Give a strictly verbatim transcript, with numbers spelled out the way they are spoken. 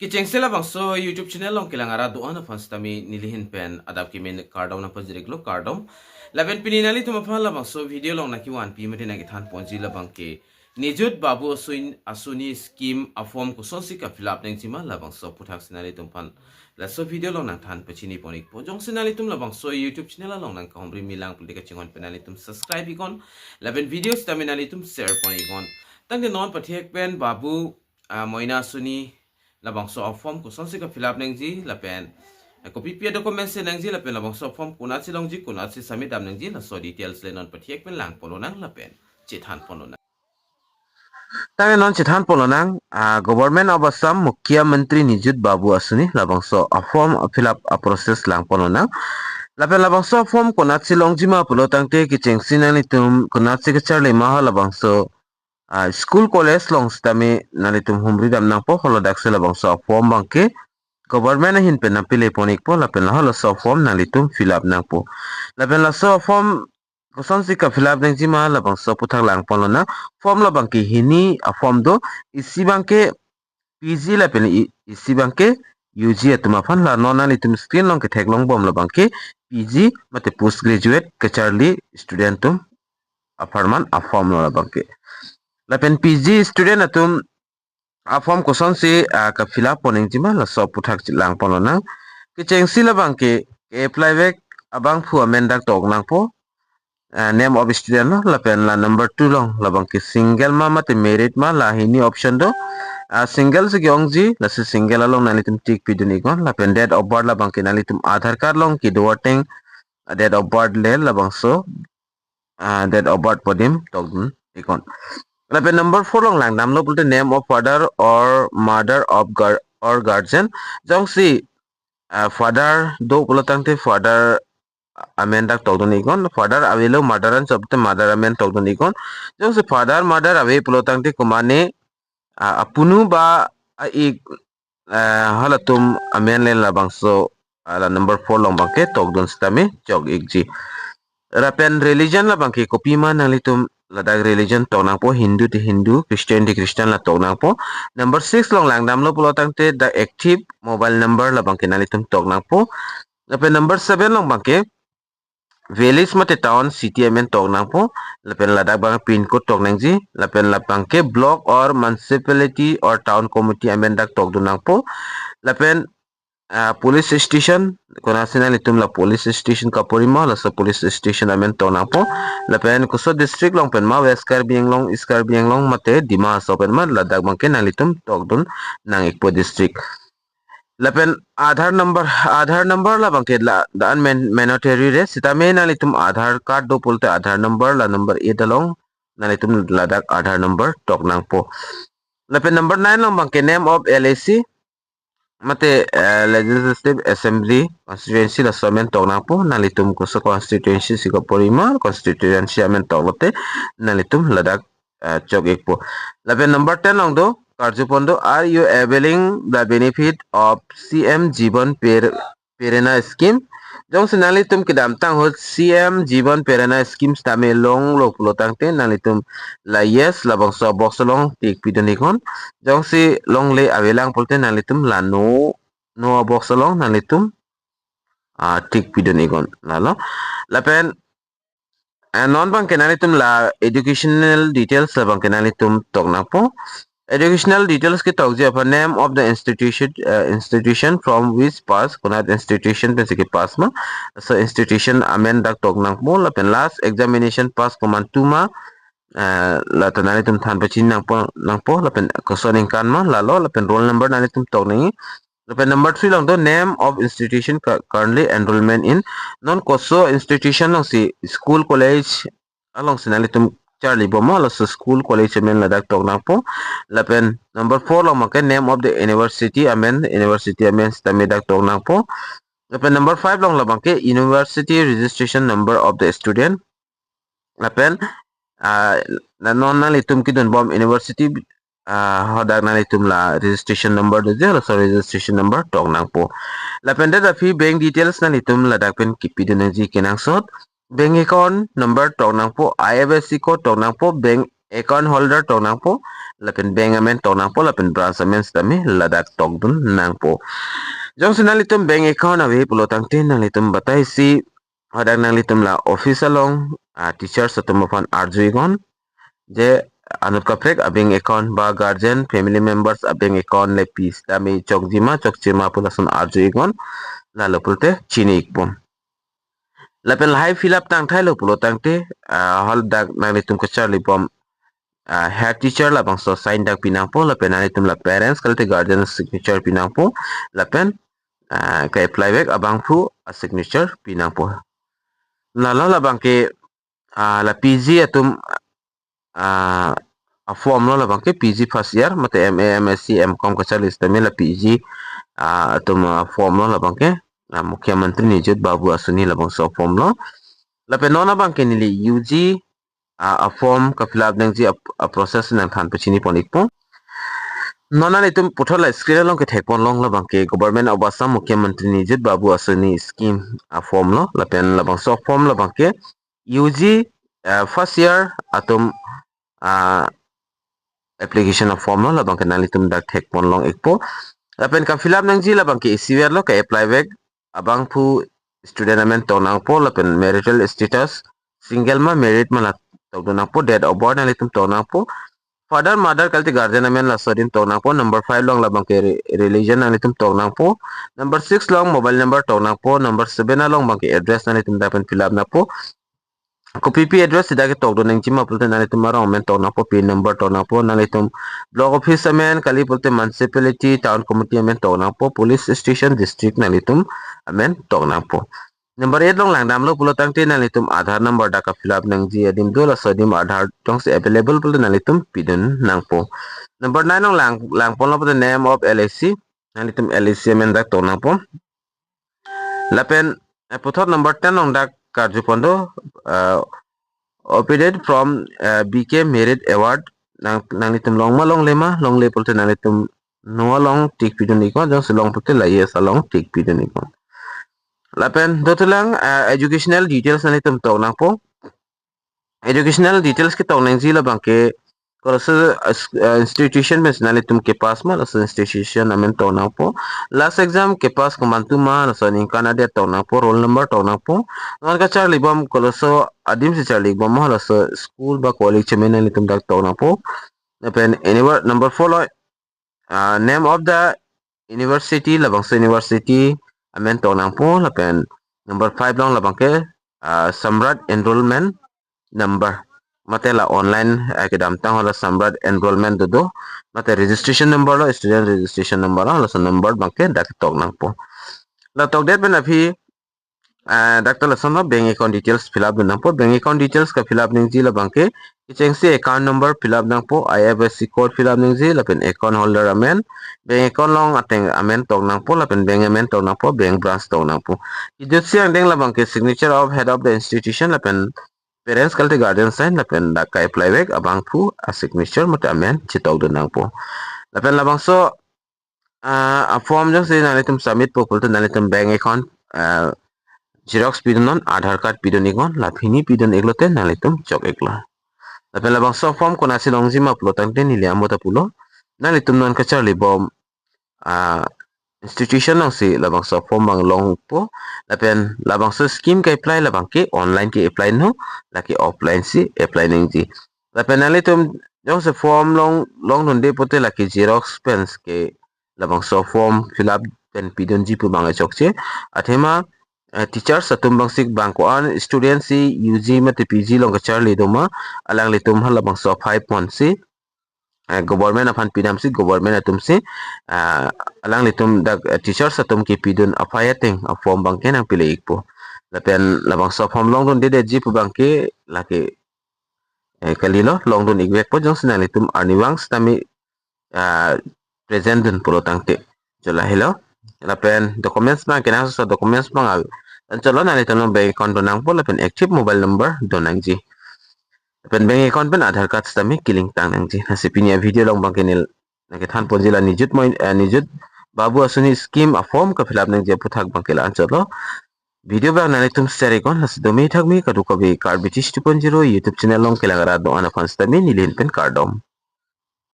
Kechengsi labangso YouTube channel along kelang arat do-an aphan sitame nelihin pen adap kemen kardom nangpajir-iklo, kardom. Lapen pini nanglitum aphan labangso video along nangkevanpi mate nangkethanponji labang ke Nijut Babu Asun-, Asuni scheme a-form kosonsi ka-fill up nangjima labangso aputhaksi nanglitum aphan laso video along nangthan pachini pon-ikpo. Jongsi nanglitum labangso YouTube channel along nangkahumri milang pulote kachinghon pen nanglitum subscribe iknon. Lapen video sitame nanglitum share pon-iknon. Tangte non pathek pen Babu, ah, Moina Asuni labangso a-form kosonsi ka-fill up nangji lapen, eh, kopi pi a-documents si nangji lapen labangso a-form konatsi longji, konatsi submit dam nangji, laso details le non pathek pen langponlonang lapen chethanponlonang. Tangte non chethanponlonang, ah, Government of Assam Mukhyamantri Nijut Babu Asuni labangso a-form a-fill up a-process langponlonang. Lapen labangso a-form konatsi longjima pulo tangte kechengsi nanglitum konatsi kacharlima ha labangso, ah, school college along sitame nanglitum humri dam nangpo, haladak si labangso a-form abangke government ahin pen nangpele pon-ikpo lapen lahai laso a-form nanglitum fill up nangpo. Lapen laso a-form kosonsi ka-fill up nangjima labangso aputhak langponlonang. Form labangke hini a-form do, isi abangke P G lapen i-, isi abangke U G atum aphan. La non nanglitum screen along ketheklongbom labangke P G mate post graduate kacharli student atum apharman a-form lo labangke. Lapen P G student atum a-form kosonsi, ah, ka-fill up pon nangjima laso aputhak langponlonang. Kechengsi labangke ke-apply vek abangphu amen dak tok nangpo, ah, name of student lo, lapen la number two along labangke single ma mate married ma, la hini option do. Ah, single si ke-ongji, lasi single along nanglitum tick pidun-iknon. Lapen date of birth labangke nanglitum Aadhaar card along kedo ateng, ah, date of birth le labangso, ah, date of birth pu adim tokdun-iknon. Lapen number four along langdamlo pulote name of father or mother of guar-, or guardian. Jongsi, ah, father do pulo tangte father amen dak tokdun-iknon. Father avelo, mother anchot te mother amen tokdun-iknon. Jongsi father mother ave pulo tangte komane, ah, apunu ba a-ik, ah, halatum amen le labangso, ah, la number four along abangke tokdun sitame chok-ikji. Lapen religion labangke kopima nanglitum ladak religion tok nangpo, Hindu te Hindu, Christian te Christian la tok nangpo. Number six along langdamlo pulo tangte the active mobile number labangke nanglitum tok nangpo. Lapen number seven along abangke village mate town city amen tok nangpo. Lapen ladak abang pin code tok nangji. Lapen labangke block or municipality or town committee amen dak tokdun nangpo. Lapen, ah, police station, konatsi nanglitum la police station kaporima, laso police station amen tok nangpo. Lapen koso district along pen ma, West Karbi Anglong, East Karbi Anglong mate Dima Hasao pen ma, ladak abangke nanglitum tokdun nang-ikpo district. Lapen Aadhaar number, Aadhaar number labangke la dan men-, mandatory re, sitame nanglitum Aadhaar card do pulote Aadhaar number la number eight along nanglitum ladak Aadhaar number tok nangpo. Lapen number nine along abangke name of L A C mate, eh, Legislative Assembly constituency laso amen tok nangpo. Nanglitum koso constituency si kaporima, constituency amen toklote nanglitum ladak, eh, chok-ikpo. Lapen number ten along do, karjupon do, are you availing the benefit of C M Jeevan Per-, Prerna scheme? Jongsi nanglitum kedamtang ahut C M Jeevan Prerna scheme sitame longlo pulo tangte nanglitum la yes labangso box along tick pidun-iknon. Jongsi longle avelang pulote nanglitum la no, no box along nanglitum, ah, tick pidun-iknon, lalo. Lapen, eh, non abangke nanglitum la educational details labangke nanglitum tok nangpo. Educational details ketokji aphan name of the institution, eh, institution from which pass, konat institution pensi ke-pass ma, so institution amen dak tok nangpo. Lapen last examination pass komantu ma, eh, lata nanglitum than pachini nangpo, nangpo, lapen koson ningkan ma, lalo, lapen roll number nanglitum tok nangji. Lapen number three along do name of institution cu-, currently enrollment in. Non koso institution alongsi, school college alongsi nanglitum charlibom ma, laso school college amen ladak tok nangpo. Lapen number four along abangke name of the university amen, university amen sitame dak tok nangpo. Lapen number five along labangke university registration number of the student. Lapen, ah, na non nanglitum kedunbom university, ah, hadak nanglitum la registration number doji, laso registration number tok nangpo. Lapen det aphi bank details nanglitum ladak pen kepidun nangji kenangsot. Bank account number tok nangpo, I F S C code tok nangpo, bank account holder tok nangpo, lapen bank amen tok nangpo, lapen branch amen sitame ladak tokdun nangpo. Jongsi nanglitum bank account ave pulo tangte nanglitum batai si hadak nanglitum la office along, ah, teachers atum aphan arju iknon je anut kaprek a-bank account ba guardian family members a-bank account le pi sitame chokji ma chokche ma pu lason arju iknon, lalo pulote chini ikpo. Lapen lahai fill up tangthailo pulo tangte, ah, hadak nanglitum kacharlibom, ah, head teacher labangso sign dak pi nangpo, lapen nanglitum la parents kalite guardian signature pi nangpo, lapen, ah, ka-apply vek abangphu a-signature pi nangpo. Lalo labangke, ah, la P G atum, ah, a-form lo labangke P G first year, mate M A, M S C, M Com kacharli sitame la P G, ah, atum a-form lo labangke, ah, Mukhyamantri Nijut Babu Asuni labangso a-form lo. Lapen non abangke neli U G, ah, a-form ka-fill up nangji a, a-process nangthan pachini pon ikpo. Non nanglitum puthot la screen along kethek pon long labangke Government of Assam Mukhyamantri Nijut Babu Asuni scheme a-form lo, lapen labangso a-form labangke U G, ah, first year atum, ah, application a-form lo, labangke nanglitum dak thek pon long ikpo. Lapen ka-fill up nangji labangke isivet lo, ka-apply vek abangphu student amen tok nangpo, lapen marital status single ma married ma la tokdun nangpo, date of birth nanglitum tok nangpo, father mother kalite guardian amen laso adim tok nangpo. Number five along labangke re-, religion nanglitum tok nangpo. Number six along mobile number tok nangpo. Number seven along abangke address nanglitum dak pen fill up nangpo. Kopipi address si dak ketokdun nangji ma pulote nanglitum arong amen tok nangpo, pin number tok nangpo, nanglitum block office amen kali pulote municipality, town committee amen tok nangpo, police station, district nanglitum amen tok nangpo. Number eight along langdamlo pulo tangte nanglitum Aadhaar number dak ka-fill up nangji adim do, laso adim Aadhaar jongsi available pulote nanglitum pidun nangpo. Number nine along lang, lang ponlo pulote name of L I C, nanglitum L I C amen dak tok nangpo. Lapen, eh, puthot number ten along dak karju pon do, eh, obtained from, eh, B K Merit Award, nang, nanglitum long ma longle ma, longle pulote nanglitum no along tick pidun iknon, jongsi long pulote la yes along tick pidun iknon. Lapen dothulang, eh, educational details nanglitum tok nangpo. Educational details ketok nangji labangke kolaso, eh, s-, eh, institution pensi nanglitum kepass ma, laso institution amen tok nangpo. Last exam kepass komantu ma, laso aningkan adet tok nangpo, roll number tok nangpo. Non kacharlibom kolaso adim si charlibom ma, laso school ba college amen nanglitum dak tok nangpo. Lapen anywhere number four lo, ah, name of the university, labangso university amen tok nangpo, lapen number five along labangke, ah, Samrat enrollment number, mate la online, ah, kedamtang hala Samrat enrollment do do, mate registration number lo, student registration number lo, laso number abangke dak tok nangpo. La tokdet pen aphi, ah, dak ta lason lo, bank account details fill up dun nangpo. Bank account details ka-fill up nangji labangke kechengsi account number fill up nangpo, I F S C code fill up nangji, lapen account holder amen, bank account along ateng amen tok nangpo, lapen bank amen tok nangpo, bank branch tok nangpo. Kejutsi angdeng labangke signature of head of the institution, lapen parents kalite guardian sign, lapen dak ka-apply vek abangphu a-signature mate amen chetokdun nangpo. Lapen labangso, ah, a-form jongsi nanglitum submit po pulote nanglitum bank account, ah, xerox pidun non, Aadhaar card pidun iknon, la pini pidun iklote nanglitum chok iklo. Lapen labangso a-form konatsi longji ma pulo tangte neli amo ta pulo, nanglitum non kacharlibom, ah, institution alongsi labangso a-form abang longpo, lapen labangso scheme ke-apply labangke online ke-apply no, lake offline si apply nangji. Lapen nanglitum jongsi form long, longdunde pulote lake xerox pensi ke labangso form fill up pen pidunji pu abang chokche. Athema, eh, teachers atum abang si bang ko-an student si U G mate P G along kacharli do ma, alanglitum halabangso a-five month si, eh, government aphan pidamsi, government atumsi, ah, alanglitum dak, eh, teachers atum kepidun aphai ateng a-form abangke nangpile ikpo. Lapen labangso form longdundedetji pu abangke lake, eh, kalilo, longdun ikvekpo jongsi nanglitum arnivang sitame, ah, present dun pulo tangte. Chot lahelo. Lapen documents abang kenangsot documents abang al. Anchotlo nanglitum bank account do nangpo lapen active mobile number do nangji. Lapen bank account pen Aadhaar card sitame ke-link tang nangji. Lasi pini a-video along abangke neli nangkethan ponji la Nijut Moi, eh, Nijut Babu Asuni scheme a-form ka-fill up nangji aputhak abangke la-anchotlo. Video abang nanglitum share iknon, lasi domi thakmi kadokave Karbi Teach two point zero YouTube channel along kelang arat do-an aphan sitame nelihin pen kardom.